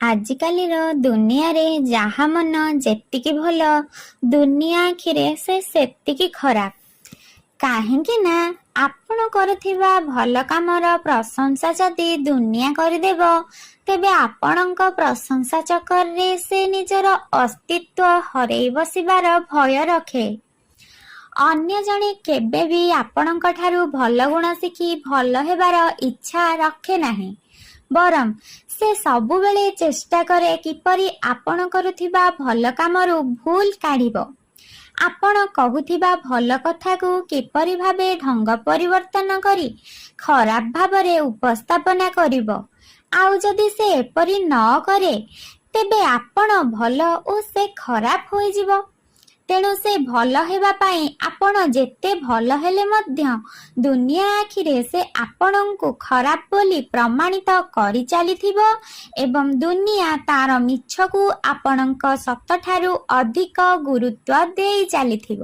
ଆଜିକାଲିର ଦୁନିଆରେ ଯାହା ମନ ଯେତିକି ଭଲ, ଦୁନିଆ ଆଖିରେ ସେ ସେତିକି ଖରାପ। କାହିଁକି ନା ଆପଣ କରୁଥିବା ଭଲ କାମର ପ୍ରଶଂସା ଯଦି ଦୁନିଆ କରିଦେବ, ତେବେ ଆପଣଙ୍କ ପ୍ରଶଂସା ଚକ୍କରରେ ସେ ନିଜର ଅସ୍ତିତ୍ୱ ହରେଇ ବସିବାର ଭୟ ରଖେ। ଅନ୍ୟ ଜଣେ କେବେ ବି ଆପଣଙ୍କ ଠାରୁ ଭଲ ଗୁଣ ଶିଖି ଭଲ ହେବାର ଇଚ୍ଛା ରଖେ ନାହିଁ, ବରଂ ସେ ସବୁବେଳେ ଚେଷ୍ଟା କରେ କିପରି ଆପଣ କରୁଥିବା ଭଲ କାମରୁ ଭୁଲ କାଢ଼ିବ, ଆପଣ କହୁଥିବା ଭଲ କଥାକୁ କିପରି ଭାବେ ଢଙ୍ଗ ପରିବର୍ତ୍ତନ କରି ଖରାପ ଭାବରେ ଉପସ୍ଥାପନା କରିବ। ଆଉ ଯଦି ସେ ଏପରି ନ କରେ, ତେବେ ଆପଣ ଭଲ ଓ ସେ ଖରାପ ହୋଇଯିବ। ତେଣୁ ସେ ଭଲ ହେବା ପାଇଁ ଆପଣ ଯେତେ ଭଲ ହେଲେ ମଧ୍ୟ ଦୁନିଆ ଆଖିରେ ସେ ଆପଣଙ୍କୁ ଖରାପ ବୋଲି ପ୍ରମାଣିତ କରିଚାଲିଥିବ ଏବଂ ଦୁନିଆ ତାର ମିଛକୁ ଆପଣଙ୍କ ସତଠାରୁ ଅଧିକ ଗୁରୁତ୍ୱ ଦେଇ ଚାଲିଥିବ।